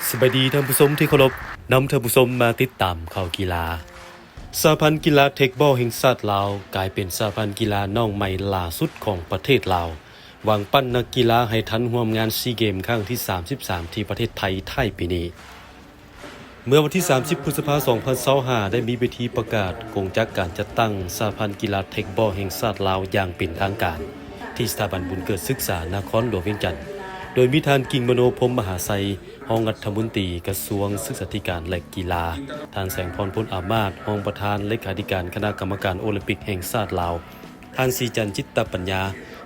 ສະບາຍດີທ່ານຜູ້ຊົມທີ່ເຄົາລົບ, ນຳທ່ານຜູ້ຊົມມາຕິດຕາມຂ່າວກິລາ. ສະຫະພັນກິລາເທັກບອລແຫ່ງຊາດລາວ ກາຍເປັນສະຫະພັນກິລານ້ອງໃໝ່ຫຼ້າສຸດຂອງປະເທດລາວ, ຫວັງປັ້ນນັກກິລາໃຫ້ທັນຮ່ວມງານຊີເກມຄັ້ງທີສາມສິບສາມ ທີ່ປະເທດໄທທ້າຍປີນີ້. ເມື່ອວັນທີສາມສິບ ພຶດສະພາ ສອງພັນຊາວຫ້າ ໄດ້ມີພິທີປະກາດກົງຈັກການຈັດຕັ້ງສະຫະພັນກິລາເທັກບອລແຫ່ງຊາດລາວຢ່າງເປັນທາງການ ທີ່ສະຖາບັນບຸນເກີດສຶກສານະຄອນຫຼວງວຽງຈັນ, ໂດຍມີທ່ານ ກິ່ງມະໂນ ພົມມະຫາໄຊ ຮອງລັດຖະມົນຕີກະຊວງສຶກສາທິການ ແລະ ກິລາ, ທ່ານ ແສງພອນ ພົນອາມາດ ຮອງປະທານເລຂາທິການຄະນະກຳມະການໂອລິມປິກແຫ່ງຊາດລາວ, ທ່ານ ສີຈັນ ຈິດຕະປັນຍາ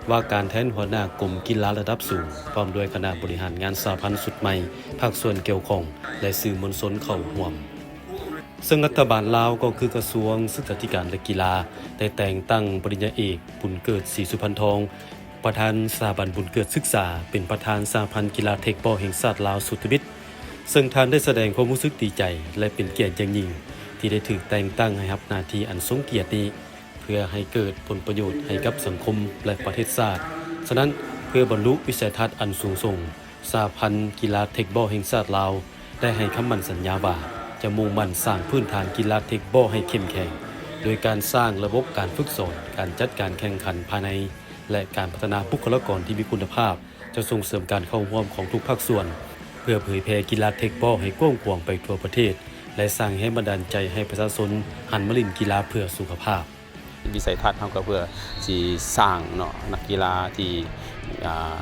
ວ່າການແທນຫົວໜ້າກົມກິລາລະດັບສູງ ພ້ອມດ້ວຍຄະນະບໍລິຫານງານສະຫະພັນຊຸດໃໝ່, ພາກສ່ວນກ່ຽວຂ້ອງ ແລະ ສື່ມວນຊົນເຂົ້າຮ່ວມ. ເຊິ່ງລັດຖະບານລາວ ກໍຄືກະຊວງສຶກສາທິການ ແລະ ກິລາ ໄດ້ແຕ່ງຕັ້ງປະລິນຍາເອກ ບຸນເກີດ ສີສຸພັນທອງ ປະທານສະຖາບັນບຸນເກີດສຶກສາ ເປັນປະທານສະຫະພັນກິລາເທັກບອລແຫ່ງຊາດລາວຊຸດທຳອິດ, ເຊິ່ງທ່ານໄດ້ສະແດງຄວາມຮູ້ສຶກດີໃຈ ແລະ ເປັນກຽດຢ່າງຍິ່ງ ທີ່ໄດ້ຖືກແຕ່ງຕັ້ງໃຫ້ຮັບໜ້າທີ່ອັນຊົງກຽດນີ້ ເພື່ອໃຫ້ເກີດຜົນປະໂຫຍດໃຫ້ກັບສັງຄົມ ແລະ ປະເທດຊາດ. ສະນັ້ນ, ເພື່ອບັນລຸວິໄສທັດອັນສູງສົ່ງ, ສະຫະພັນກິລາເທັກບອລແຫ່ງຊາດລາວ ໄດ້ໃຫ້ຄຳໝັ້ນສັນຍາວ່າ ຈະມຸ່ງໝັ້ນສ້າງພື້ນຖານກິລາເທັກບອລໃຫ້ເຂັ້ມແຂງ, ໂດຍການສ້າງລະບົບການຝຶກສອນ, ການຈັດການແຂ່ງຂັນພາຍໃນ ແລະ ການພັດທະນາບຸກຄະລາກອນທີ່ມີຄຸນນະພາບ, ຈະສົ່ງເສີມການເຂົ້າຮ່ວມຂອງທຸກພາກສ່ວນ ເພື່ອເຜີຍແຜ່ກິລາເທັກບອລໃຫ້ກວ້າງຂວາງໄປທົ່ວປະເທດ ແລະ ສ້າງແຮງບັນດານໃຈໃຫ້ປະຊາຊົນຫັນມາຫຼິ້ນກິລາເພື່ອສຸຂະພາບ. ວິໄສທັດເຮົາກໍເພື່ອຊິສ້າງເນາະ ນັກກິລາທີ່ ອ່າ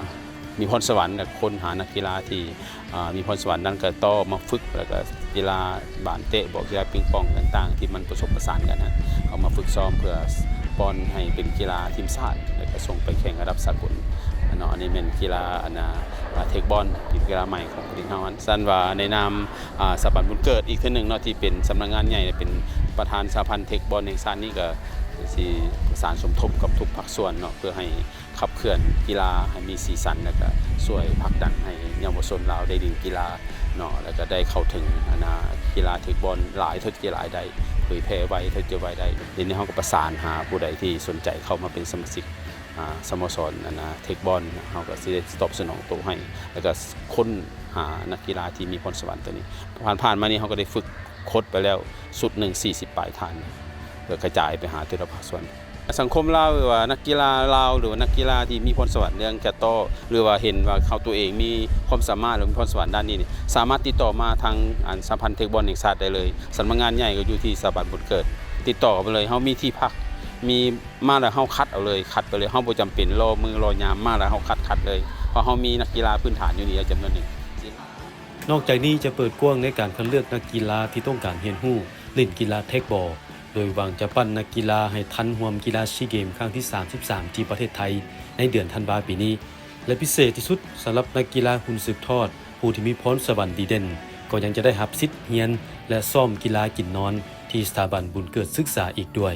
ມີພອນສະຫວັນ ແລະ ຄົ້ນຫານັກກິລາທີ່ ອ່າ ມີພອນສະຫວັນນັ້ນ ກໍຕໍ່ມາຝຶກ ແລ້ວກໍກິລາບານເຕະບໍ ກິລາປິງປອງຕ່າງໆ ທີ່ມັນປະສົມປະສານກັນຫັ້ນ ເອົາມາຝຶກຊ້ອມເພື່ອປ້ອນໃຫ້ເປັນກິລາທີມຊາດ ແລ້ວກໍສົ່ງໄປແຂ່ງລະດັບສາກົນເນາະ. ອັນນີ້ແມ່ນກິລາ ອັນນ່າ ເທັກບອນ ທີ່ເປັນກິລາໃໝ່ຂອງປະເທດເຮົາ. ຊັ້ນວ່າໃນນາມ ອ່າ ສະຫະພັນບຸນເກີດອີກເທື່ອໜຶ່ງເນາະ ທີ່ເປັນສຳນັກງານໃຫຍ່ ເປັນປະທານສະຫະພັນເທັກບອນແຫ່ງຊາດນີ້ ກໍຊິປະສານສົມທົບກັບທຸກພາກສ່ວນເນາະ ເພື່ອໃຫ້ຂັບເຄື່ອນກິລາໃຫ້ມີສີສັນ ແລ້ວກໍຊ່ວຍຜັກດັນໃຫ້ເຍົາວະຊົນລາວໄດ້ຫຼິ້ນກິລາເນາະ ແລ້ວກໍໄດ້ເຂົ້າເຖິງ ອັນນ່າ ກິລາເທັກບອນຫຼາຍເທົ່າທີ່ຈະຫຼາຍໄດ້ ເຜີຍແຜ່ໄວເທົ່າທີ່ຈະໄວໄດ້. ດຽວນີ້ເຮົາກໍປະສານຫາຜູ້ໃດທີ່ສົນໃຈເຂົ້າມາເປັນສະມາຊິກ ອ່າ ສະໂມສອນ ອັນນ່າ ເທັກບອນ ເຮົາກໍຊິໄດ້ຕອບສະໜອງໂຕໃຫ້ ແລ້ວກໍຄົ້ນຫານັກກິລາທີ່ມີພອນສະຫວັນໂຕນີ້. ຜ່ານໆມານີ້ເຮົາກໍໄດ້ຝຶກຄົດໄປແລ້ວຊຸດໜຶ່ງສີ່ສິບປາຍທ່ານ ເພື່ອກະຈາຍໄປຫາແຕ່ລະພາກສ່ວນ. ສັງຄົມລາວ ຫຼືວ່ານັກກິລາລາວ ຫຼືວ່ານັກກິລາທີ່ມີພອນສະຫວັນເລື່ອງແຄດຕໍ ຫຼືວ່າເຫັນວ່າເຂົາຕົວເອງມີຄວາມສາມາດ ຫຼືມີພອນສະຫວັນດ້ານນີ້ນີ້ ສາມາດຕິດຕໍ່ມາທາງ ອັນ ສະຫະພັນເທັກບອນແຫ່ງຊາດໄດ້ເລີຍ. ສຳນັກງານໃຫຍ່ກໍຢູ່ທີ່ສະຫະບັນບຸນເກີດ ຕິດຕໍ່ເຂົ້າໄປເລີຍ. ເຮົາມີທີ່ພັກ ມີ ມາແລ້ວເຮົາຄັດເອົາເລີຍ ຄັດໄປເລີຍ ເຮົາບໍ່ຈຳເປັນລໍມື້ລໍຍາມ ມາແລ້ວເຮົາຄັດ ຄັດເລີຍ ເພາະເຮົາມີນັກກິລາພື້ນຖານຢູ່ນີ້ແລ້ວຈຳນວນໜຶ່ງ. ນອກຈາກນີ້ຈະເປີດກວ້າງໃນການຄັດເລືອກນັກກິລາທີ່ຕ້ອງການຮຽນຮູ້ຫຼິ້ນກິລາເທັກບອລ, ໂດຍຫວັງຈະປັ້ນນັກກິລາໃຫ້ທັນຮ່ວມກິລາຊີເກມຄັ້ງທີສາມສິບສາມ ທີ່ປະເທດໄທໃນເດືອນທັນວາປີນີ້ ແລະ ພິເສດທີ່ສຸດສຳລັບນັກກິລາຮຸ່ນສືບທອດ ຜູ້ທີ່ມີພອນສະຫວັນດີເດັ່ນ ກໍຍັງຈະໄດ້ຮັບສິດຮຽນ ແລະ ຊ້ອມກິລາກິນນອນທີ່ສະຖາບັນບຸນເກີດສຶກສາອີກດ້ວຍ.